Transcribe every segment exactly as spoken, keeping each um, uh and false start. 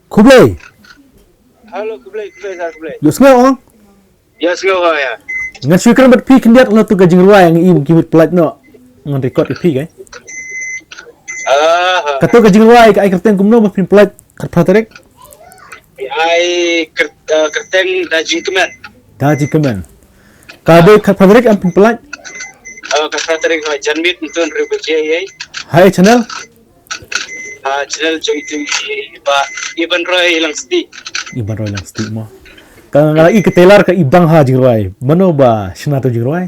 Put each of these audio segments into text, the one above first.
Khublei. Hello, khublei, khublei, sir, khublei. Ïohsngew ong? Ïohsngew ha ïa. Ngan shu kren bad phi khyndiat, la tu ka jingrwai nga im ki mut pynlait noh. Ngan record ïa phi kai. Ah, Katu ka jingrwai ka ai kyrteng kumno ba phin pynlait, khatphra tarik? Ai kyr- ah, kyrteng Da Jingkmen. Da Jingkmen. Ka dei khatphra tarik em phin pynlait? Ah, khatphra tarik ha Janmiet, Myntun, Riewkynrad, eh. Hai channel? Ah, channel jong itu i ba Iban Roy Langsti. Iban Roy Langsti mo. Ka nga i ka trailer ka i bang ha jingrwai. Mano ba shna tu jingrwai?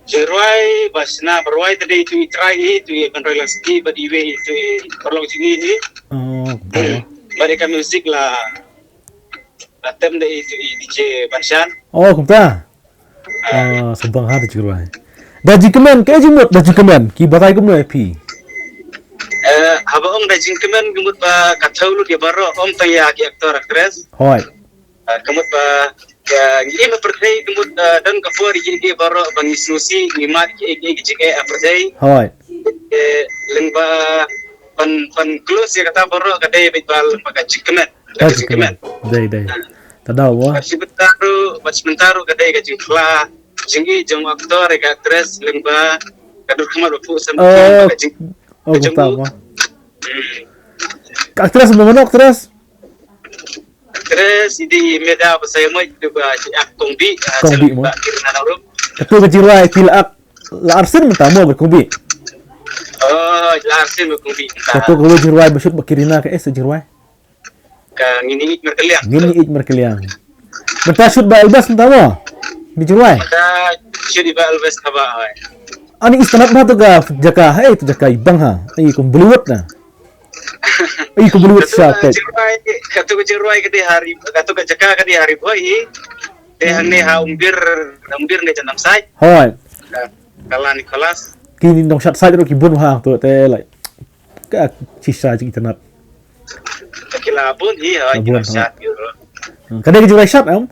Jingrwai ba shna ba rwai te dei itu i trai i, itu i Iban Roy Langsti, ba dei iwei itu i paralok jong i. Oh, kumta mo. Ba dei ka music la la tem dei itu i D J Banshan. Oh, kumta. Ah, sa bang ha Da Jingkmen. Da Jingkmen, ka jingmut Da Jingkmen. Ki batai kumno ïa phi? Eh, haba ong Da Jingkmen ka mut ba ka thaw lut ïa baroh, ym tang ïa ki actor actress. Hoi. Ah, ka mut ba ka ngi im ha pyrthei ka mut, ah, don ka por ïa ki baroh ba ngi sngewsih, ngi mad ki ki jingeh ha pyrthei. Hoi. Eh, lyngba ban ban close ïa kata baroh ka dei bad ba lyngba ka jingkmen. Da Jingkmen. Dei, dei. Ta daw mo. Ba shi bynta ruh, ba shi bynta ruh ka dei ka jingkhla jingim jong actor, ka actress lyngba ka dur khmat ba phuh sem Oh. ka jing Oh, kumta mo. Ka actress mo, mano actress? Actress i dei Meda Basaiawmoit, tu ba shi ak Kong Bih, ah, Kong Bih mo. Ba Kirina Nongrum. Katu ka jingrwai phi la ak la arsien mynta mo bad Kong Bih. Oh, la arsien bad Kong Bih. Katu ka wei jingrwai ba shoot bad Kirina, ka ei sa jingrwai? Ka Ngin Ïeit Markylliang. Ngin Ïeit Markylliang. Mynta shoot ba Elvis mynta mo? Ni jingrwai? Ka shoot ba Elvis haba, hoi. Ani istanat ba tu ka jaka, hei tu jaka i bang ha. Ai kum Bollywood na. Ai kum Bollywood sha Katu ka jingrwai, katu ka jingrwai ka dei ha Ri, katu ka jaka ka dei ha Ri Bhoi i. Te hangne ha Umbir, Umbir ne Janam Sai. Hoi. Ka la Nicholas. Ki nongshad sait ruh ki bun ha tu te, like, ka shisha jing istanat. Ki la bun hi, ha, La ki bun, la shad ki ruh. Ka dei ka jingrwai shad em?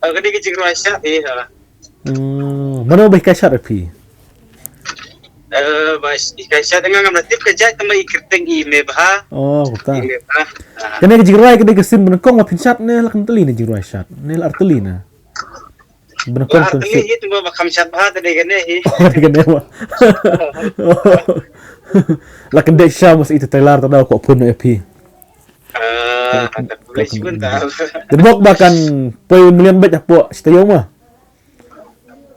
Ah, ka dei ka jingrwai shad hi, ha. Hmm, mano ba hikai shad ïa phi? Eh, ba hikai shad nga ngam la tip ka jait, tangba i kyrteng i Mebha. Oh, kumta. I Mebha. Ah. Kane ka jingrwai ka dei ka sien ba nyngkong ba phin shad ne la khyndai tylli ne jingrwai shad? Ne la ar tylli na? Ba nyngkong Ar phin tylli shoot. Hi, tangba ba kham shad bha te dei kane hi. Oh, dei kane mo. La khyndai sha mo sa ita trailer ta daw ko pun ïa phi. Ah, ta pun shi bynta. Te bok ba kan poi million bad hapoh shi taïew mo.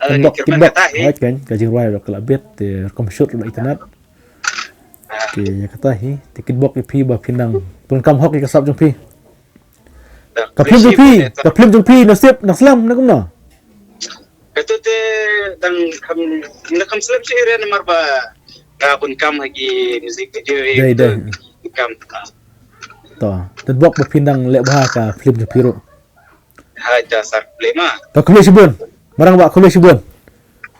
Ah, Kitbok, ki kitbok. kata hi. Hoi kan, ka jingrwai ruh ka la bit, te rukom shoot ruh la itynnad. Te ïa kata hi, te kitbok ïa phi ba phin nang pyndonkam hok ïa ka sap jong phi. Ka film jong phi, ka film jong phi, Nasib, nang slem ne kumno? Katu te dang kham, na kham slem shuh re namar ba ka pyndonkam ha ki music video hi. Dei, dei. Kam. To, te bok ba phin nang leh bha ka film jong phi ruh. Hai ta sar play ma. To, khublei shibun. Marang ba khublei shibun.